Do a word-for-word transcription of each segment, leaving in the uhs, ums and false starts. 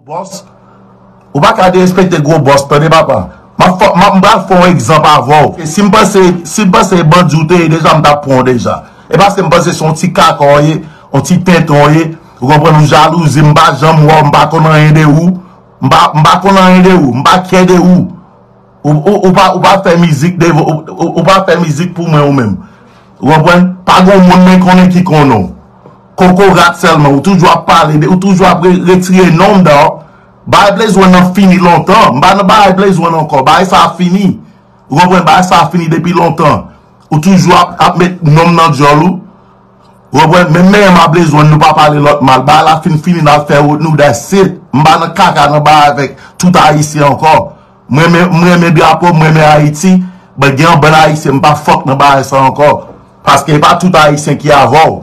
Bòs, ou pa ka derespekte gwo bòs, tande papa. M ap fè, m ap, m pral fè yon egzanp avè w. E si m panse, si m panse bandi w te ye deja, m t ap pran w deja. E paske m panse se yon ti kaka w ye, yon ti tenten w ye. Ou konprann, ou jalouzi, m pa janm wè w, m pa konn anyen de ou. M pa, m pa konn anyen de ou, m pa kè de ou. Ou, ou, ou pa, ou pa fè mizik devan, ou, ou, ou pa fè mizik pou mwen ou menm. Ou konprann? Pa gen moun mwen konnen ki konnen w. Kokorat sèlman, ou toujou ap pale de, ou toujou ap re- retire non m dan. Bagay Blaze One nan fini lontan. M pa nan bagay Blaze One ankò. Bagay sa a fini. Ou konprann? Bagay sa a fini depi lontan. Ou toujou ap, ap met non m nan djòl ou. Ou konprann? Menm menm a Blaze One, nou pa pale lòt mal. Bagay la fin fini, n al fè wout nou, that's it. M pa nan kaka nan bagay avèk tout Ayisyen ankò. M renmen, m renmen drapo, m renmen Ayiti, but gen yon bann Ayisyen m pa fòk nan bagay sa ankò. Paske e pa tout Ayisyen ki avè w.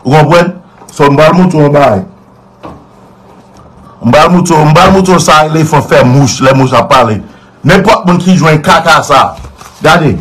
Ou konprann? So, m pral montre w yon bagay. M pral montre w, m pral montre w sa elefan fè mouch, lè mouch ap pale. Nenpòt moun ki jwenn kaka sa. Gade.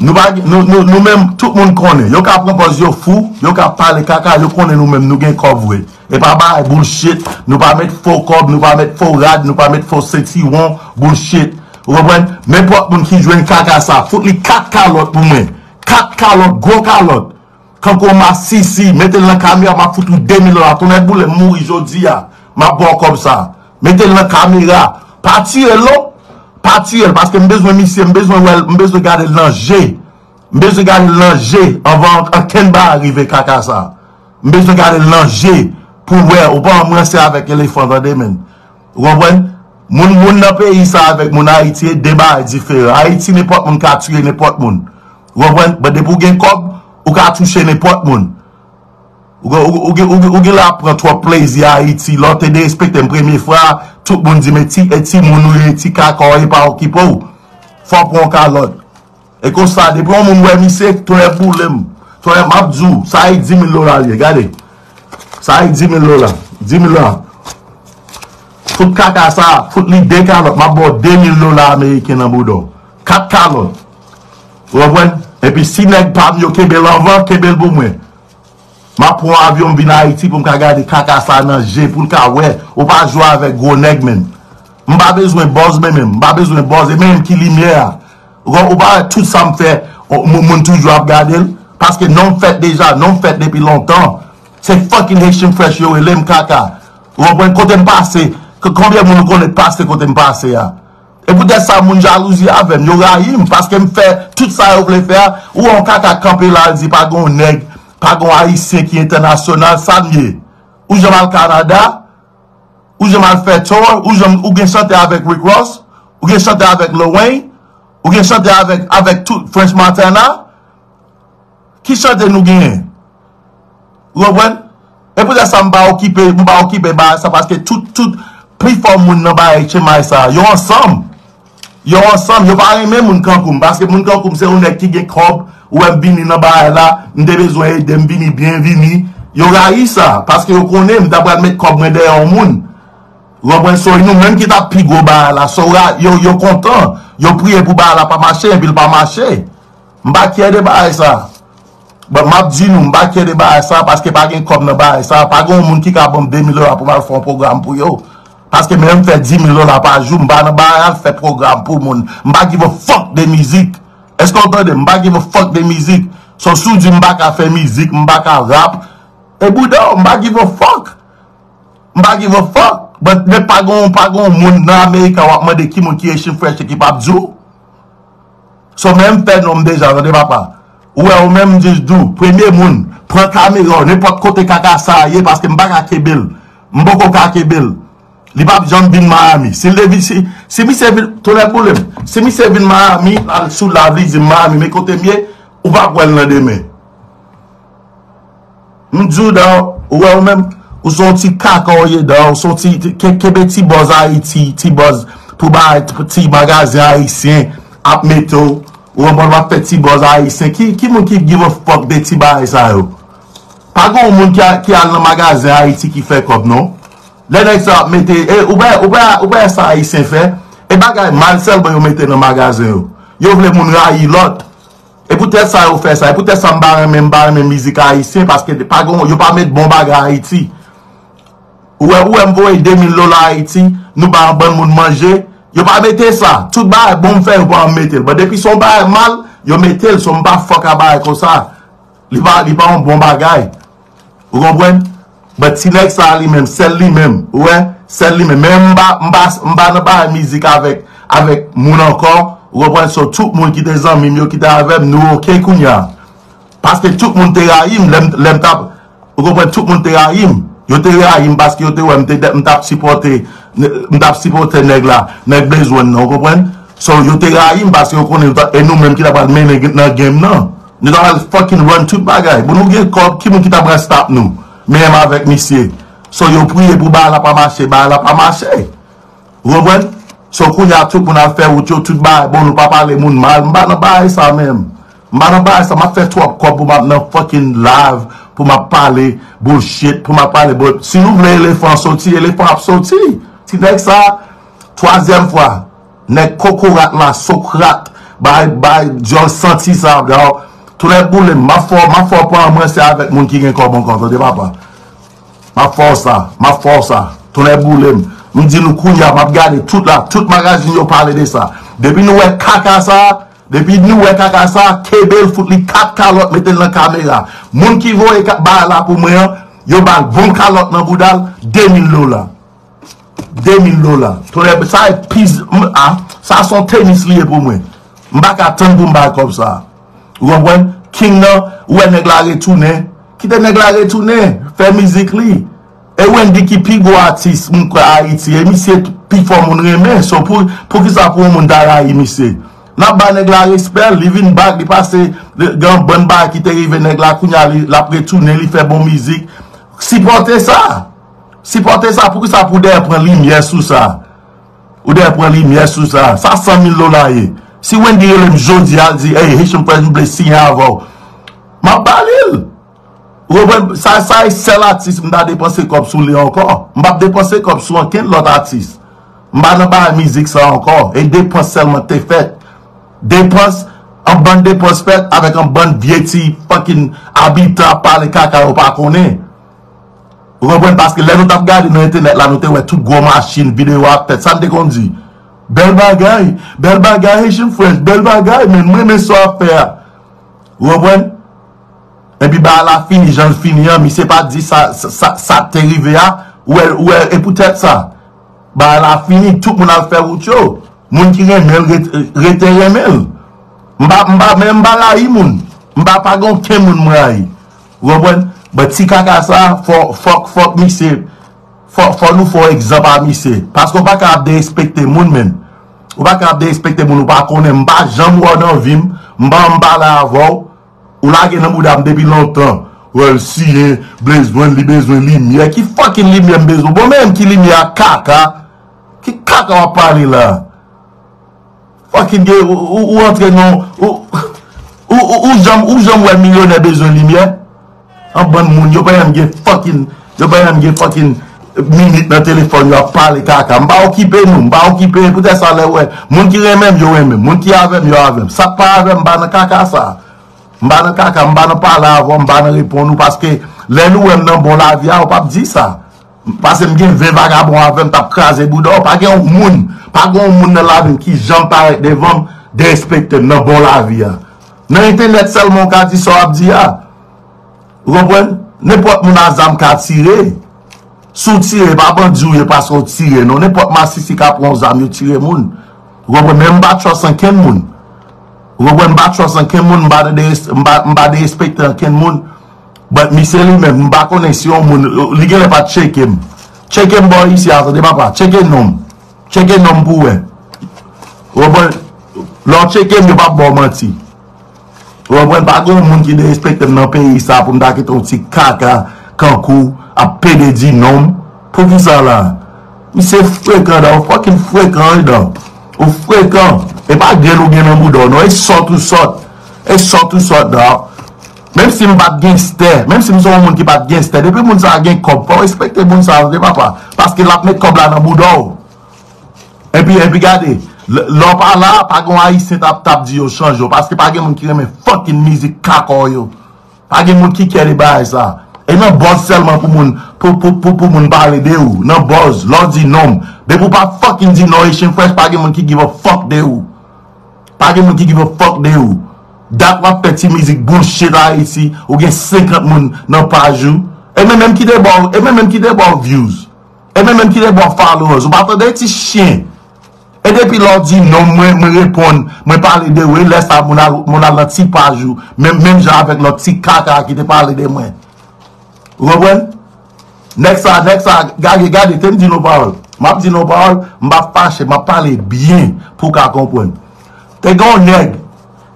Nou pa gen- nou, nou, nou menm, tout moun konnen. Yo ka pran pòz yo fou, yo ka pale kaka, yo konnen nou menm, nou gen kòb vre. E pa bagay bullshit, nou pa met fo kòb, nou pa met fo rad, nou pa met fo sentiwon, bullshit. Ou konprann? Nenpòt moun ki jwenn kaka sa, fout li kat kalòt pou mwen. Kat kalòt, gwo kalòt. Kankou masisi, mete l nan kamera, m ap fout ou de mil dola. Tonnè boule, m mouri jodi a. M ap ba w kòb sa. Mete l nan kamera. Pa tiye l non. Pa tiye l, paske m bezwen misye, m bezwen wè l, m bezwen gade l nan je. M bezwen gade l nan je anvan ankenn bagay rive kaka sa. M bezwen gade l nan je pou l wè, ou pa wè m ranse avèk elefan, tande, menn. Ou konprann? Moun, moun nan peyi sa avèk moun Ayiti e de bagay diferan. Ayiti, nenpòt moun ka tiye nenpòt moun. Ou konprann? But depi w gen kòb, ou ka touche nenpòt moun. Ou, ou, ou, ou, ou, ou gen la pran twòp plezi Ayiti. Lè w te derespekte m premye fwa, tout moun di m e ti, e ti moun ou ye, ti kaka w ye, pa okipe w. Fò w pran yon kalòt. E konsa, depi yon moun wè misye, tonnè boule m. Tonnè, m ap di w, sa e di mil dola l ye, gade. Sa e di mil dola. Di mil dola. Fout kaka sa, fout li de kalòt, m ap ba w de mil dola ameriken nan bouda w. Kat kalòt. Ou konprann? Epi si nèg pa m yo kenbe l anvan, kenbe l pou mwen. M ap pran avyon m vin Ayiti pou m ka gade kaka sa nan je, pou l ka wè. Ou pa jwe avèk gwo nèg, menn. M pa bezwen buzz, menm, menm. M pa bezwen buzz, e menm ki limyè a. Ou, ou pa wè tout sa m fè, o, moun, moun toujou ap gade l. Paske non m fèt deja, non m fèt depi lontan. Se fucking Haitian Fresh yo rele m kaka. Ou konprann kote m pase? K- konbyen moun ou konnen k pase kote m pase a? E poutèt sa moun jalouzi avè m, yo rayi m, paske m fè tout sa yo vle fè a. Ou wè yon kaka kanpe la, l di pa gen yon nèg, pa gen yon Ayisyen ki entènasyonal, sa m ye? Ou janm al Kanada? Ou janm al fè tour? Ou janm, ou gen chante avèk Rick Ross? Ou gen chante avèk Lil Wayne? Ou gen chante avèk, avèk tout French Montana? Ki chante nou genyen? Ou konprann? E poutèt sa m pa okipe, m pa okipe bagay sa, paske tout, tout, pifò moun nan bagay tchemay sa, yo ansanm. Yo ansanm, yo pa renmen moun kankou m, paske moun kankou m se yon nèg ki gen kòb, ou wè m vini nan bagay la, m te bezwen ede, m vini, byenvini. Yo rayi sa, paske yo konnen m ta pral met kòb mwen dèyè yon moun. Ou konprann? So, nou menm ki t ap pi gwo bagay la, so, ra- yo, yo kontan, yo priye pou bagay la pa mache, epi l pa mache. M pa kyè de bagay sa. But m ap di nou, m pa kyè de bagay sa, paske pa gen kòb nan bagay sa. Pa gen yon moun ki ka ban m de mil dola pou m al fè yon pwogram pou yo. Paske menm m fè di mil dola pa jou, m pa nan bagay al fè pwogram pou moun. M pa give a fuck de mizik. Èske w tande? M pa give a fuck de mizik. So, si w di m pa ka fè mizik, m pa ka rap, e bouda w, m pa give a fuck. M pa give a fuck. But, men pa gon, pa gon moun nan America w ap mande ki moun ki Haitian Fresh ki p ap di w. So, men m fè non m deja, tande papa. Ou wè, ou menm, m just di w, premye moun, pran kamera w, nenpòt kote kaka sa a ye, paske m pa ka kenbe l. M poko ka kenbe l. Li p ap janm vin Miami. Si l te vin, si, si misye vin, tonnè boule m. Si misye vin Miami, l al sou live, li di m Miami, men kote m ye, ou p ap wè l nan demen. M di w, dan, ou wè ou menm, ou se yon ti kaka w ye, dan, ou se yon ti, ti- ke- kenbe ti buzz Ayiti, ti buzz pou bay ti, ti magazen ayisyen ap mete w, ou konprann, w ap fè ti buzz ayisyen. Ki, ki moun ki give a fuck de ti bagay sa yo? Pa gen yon moun ki, a- ki al nan magazen Ayiti ki fè kòb, non. Lè nèg sa ap mete, e, ou pa, ou pa, ou pa sa ayisyen fè? E bagay mal sèlman yo mete nan magazen yo. Yo vle moun rayi lòt. E poutèt sa yo fè sa. E poutèt sa m pa renmen, m pa renmen mizik ayisyen, paske pa gen, yo pa met bon bagay Ayiti. Ou wè, ou wè m voye de mil dola Ayiti, nou ba yon bann moun manje. Yo pa mete sa. Tout bagay bon m fè, yo pa mete l. But depi se yon bagay mal, yo mete l. So m pa fuck a bagay konsa. Li pa, li pa yon bon bagay. Ou konprann? But ti nèg sa li menm, sèl li menm. Ou wè? Sèl li menm. Men m pa, m pa, m pa nan bagay mizik avèk, avèk moun ankò. Ou konprann? So tout moun ki te zanmi m yo, ki te avè m, nou oke kounye a. Paske tout moun te rayi m lè m, lè m t ap, ou konprann, tout moun te rayi m. Yo te rayi m paske yo te wè m te, m t ap sipòte, m t ap sipòte nèg la, nèg Blaze One nan, ou konprann? So, yo te rayi m paske yo konnen, e nou menm ki ta pral mennen nan game nan. Nou ta pral fucking run tout bagay. Bon, nou gen kòb, ki moun ki ta pral stop nou? Menm avèk misye. So, yo priye pou bagay la pa mache, bagay la pa mache. Ou konprann? So kounye a tout moun al fè wout yo, tout bagay bon, nou pa pale moun mal. M pa nan bagay sa menm. M pa nan bagay sa, m ap fè twòp kòb pou m ap nan fucking live, pou m ap pale bullshit, pou m ap pale bon. Si nou vle elefan soti, elefan ap soti. Ti nèg sa, twazyèm fwa, nèg kokorat la, Sokrat, bay, bay dyòl santi sa, dawò. Tou nèg boule m, m ap fè, m ap fè w pran mwen se avèk moun ki gen kòb ankò, tande papa. M ap fè w sa, m ap fè w sa. Tonnè boule m. M di nou kounye a, m ap gade tout la, tout magazin yo pale de sa. Depi nou wè kaka sa, depi nou wè kaka sa, kenbe l, fout li kat kalòt, mete l nan kamera. Moun ki voye ka- bagay la pou mwen an, yo ba l bon kalòt nan bouda l, de mil dola. De mil dola. Tonnè, sa e piz, m- a, sa se yon tenis li ye pou mwen. M pa ka tann pou m bay kòb sa. Ou konprann? King nan, ou wè nèg la retounen. Kite nèg la retounen, fè mizik li. E Wendy ki pi gwo atis, m kwè, Ayiti. E misye pi fò moun renmen. So, pou, poukisa pou yon moun ta rayi misye? N ap ba nèg la respè, li vin back, li pase, li, gen yon bann bagay ki te rive nèg la, kounye a li, l ap retounen, li fè bon mizik. Sipòte sa. Sipòte sa, poukisa pou dèyè pran limyè sou sa? Ou dèyè pran limyè sou sa. Sa san mil dola ye. Si Wendy rele m jodi a, l di, "Hey, Haitian Fresh, m vle siyen avè w." M ap ba li l. Ou konprann? Sa, sa e sèl atis m ta depanse kòb sou li ankò. M p ap depanse kòb sou ankenn lòt atis. M pa nan bagay mizik sa ankò. E depans sèlman te fèt. Depans, an bann depans fèt avèk an bann vye ti fucking abitan ap pale kaka yo pa konnen. Ou konprann? Paske lè nou t ap gade nan entènèt la, nou te wè tout gwo machin, videyo ap fèt. Sa n te konn di? Bèl bagay, bèl bagay, Haitian Fresh, bèl bagay, men mwen renmen sa w ap fè a. Ou konprann? Epi bagay la fini, jan l fini an, misye pa di sa, sa, sa, sa k te rive a, ou wè, ou wè, e poutèt sa. Bagay la fini, tout moun al fè wout yo. Moun ki renmen l, ret- rete renmen l. M pa, m pa, men m pa rayi moun. M pa, pa gen okenn moun m rayi. Ou konprann? But ti kaka sa, fò, fòk, fòk misye, fò, fò nou fè yon egzanp a misye. Paske w pa ka ap derespekte moun, menm. Ou pa ka ap derespekte moun, ou pa konnen. M pa janm wè w nan vi m. M pa janm pale avè w. Ou lage nan bouda m depi lontan. Wè l siyen, bezwen, li bezwen limyè. Ki fucking limyè m bezwen? Bon, men ki limyè a kaka? Ki kaka w ap pale la? Fucking gen, ou, ou, ou antre nan, ou, ou, ou, ou janm, ou janm wè milyonè bezwen limyè? An bann moun, yo pa janm gen fucking, yo pa janm gen fucking minit nan telefòn yo ap pale kaka. M pa okipe nou, m pa okipe, poutèt sa lè wè, moun ki renmen m, yo renmen m, moun ki avè m, yo avè m. Sa k pa avè m, m pa nan kaka sa. M pa nan kaka, m pa nan pale avè w, m pa nan reponn ou, paske lè nou wè m nan bon lavi a, ou p ap di sa. Paske m gen ven vagabon avè m, t ap kraze bouda w. Pa gen yon moun, pa gen yon moun nan lavi m ki janm parèt devan m, derespekte m nan bon lavi a. Nan entènèt sèlman w ka di sa w ap di a. Ou konprann? Nenpòt moun a zam ka tire. Si w tire, pa bandi w ye paske w tire, non. Nenpòt masisi ka pran yon zam, yo tire moun. Ou konprann? Men m pa trust ankenn moun. Ou konprann? M pa trust ankenn moun, m pa, deres- m pa, m pa derespekte ankenn moun. But misye li menm, m pa konnen si yon moun, li genlè pa t tcheke m. Tcheke m bò isi a, tande papa, tcheke non m. Tcheke non m pou wè. Ou konprann? Lè w tcheke m, yo p ap ba w manti. Ou konprann? Pa gen yon moun ki derespekte m nan peyi sa pou m ta kite yon ti kaka kankou ap pede di non m. Poukisa la? Misye frekan, dan, ou fucking frekan, wi, dan. Ou frekan. E pa grenn ou gen nan bouda w, non. E sòt ou sòt. E sòt ou sòt, dan. Menm si m pa t genstè, menm si m se yon moun ki pa t genstè, depi moun sa a gen kòb, fò w respekte moun sa a, tande papa. Paske l ap met kòb la nan bouda w. Epi, epi gade, lè lè w pa la, pa gen yon Ayisyen t ap, t ap di yo chanje w, paske pa gen moun ki renmen fucking mizik kaka w yo. Pa gen moun ki kè de bagay sa. E nan buzz sèlman pou moun, pou, pou, pou, pou moun pale de ou. Nan buzz, lè w di non m. Depi w pa fucking di non Haitian Fresh, pa gen moun ki give a fuck de ou. Pa gen moun ki give a fuck de ou. Dat w ap fè ti mizik bullshit Ayiti, ou gen senkant moun nan paj ou. E mwen menm ki te ba w, e mwen menm ki te ba w views. E mwen menm ki te ba w followers. Ou pa tande ti chen. E depi lè w di non, mwen, mwen reponn, mwen pale de ou, e lè sa moun al, moun al nan ti paj ou, menm, menm jan avèk lòt ti kaka ki te pale de mwen. Ou konprann? Nèg sa, nèg sa, gade, gade, te m di nou pawòl. M ap di nou pawòl, m p ap fache, m ap pale byen pou w ka konprann. Te gen yon nèg,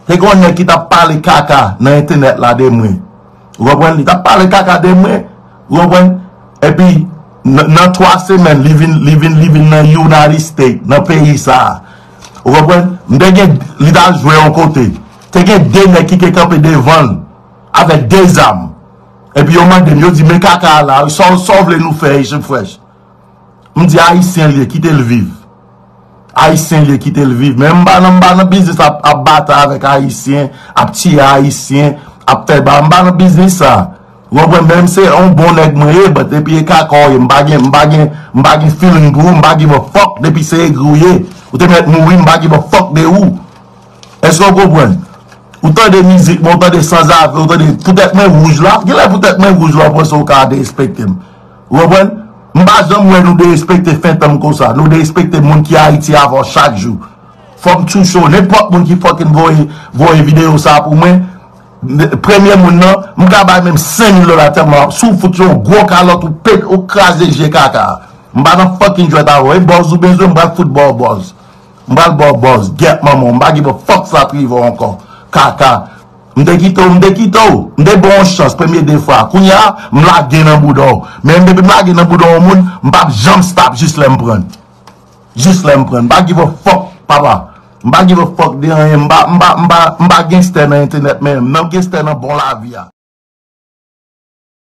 te gen yon nèg ki t ap pale kaka nan entènèt la de mwen. Ou konprann? Li t ap pale kaka de mwen. Ou konprann? Epi, nan, nan twa semèn, li vin, li vin, li vin nan United States, nan peyi sa a. Ou konprann? M te gen, li t al jwe yon kote. Te gen de nèg ki te kanpe devan l avèk de zam. Epi yo mande m, yo di, men kaka a la, sa w, sa w vle nou fè, Haitian Fresh? M di, Ayisyen l ye, kite l viv. Ayisyen l ye, kite l viv. Men m pa nan, m pa nan biznis ap, ap batay avèk Ayisyen, ap tiye Ayisyen, ap fè ba. M pa nan biznis sa. Ou konprann? Menm se yon bon nèg mwen ye, but epi e kaka w ye, m pa gen, m pa gen, m pa gen feeling pou ou, m pa give a fuck depi se egri w ye. Ou te mèt mouri, m pa give a fuck de ou. Èske w konprann? Ou tande mizik mwen, ou tande sanzave, ou tande poutèt mwen wouj la. Genlè poutèt mwen wouj la, ou panse ou ka derespekte m. Ou konprann? M pa janm wè nou derespekte Fentanm konsa. Nou derespekte moun ki Ayiti avè w chak jou. Fò m touche w. Nenpòt moun ki fucking voye, voye videyo sa pou mwen, premye moun nan, m ka bay menm senk mil dola tèlman si w fout yon gwo kalòt ou pete, ou kraze je kaka. M pa nan fucking jwèt avè w. E buzz ou bezwen, m pral fout ba w buzz. M pral ba w buzz. Gyèt manman w. M pa give a fuck sa t rive w ankò. Kaka. M te kite w, m te kite w. M te ba w yon chans premye de fwa. Kounye a, m lage nan bouda w. Men depi m lage nan bouda yon moun, m p ap janm stop jis lè m pran l. Jis lè m pran l. M pa give a fuck, papa. M pa give a fuck de anyen. M pa, m pa, m pa, m pa gangster nan entènèt menm. M nan gangster nan bon lavi a.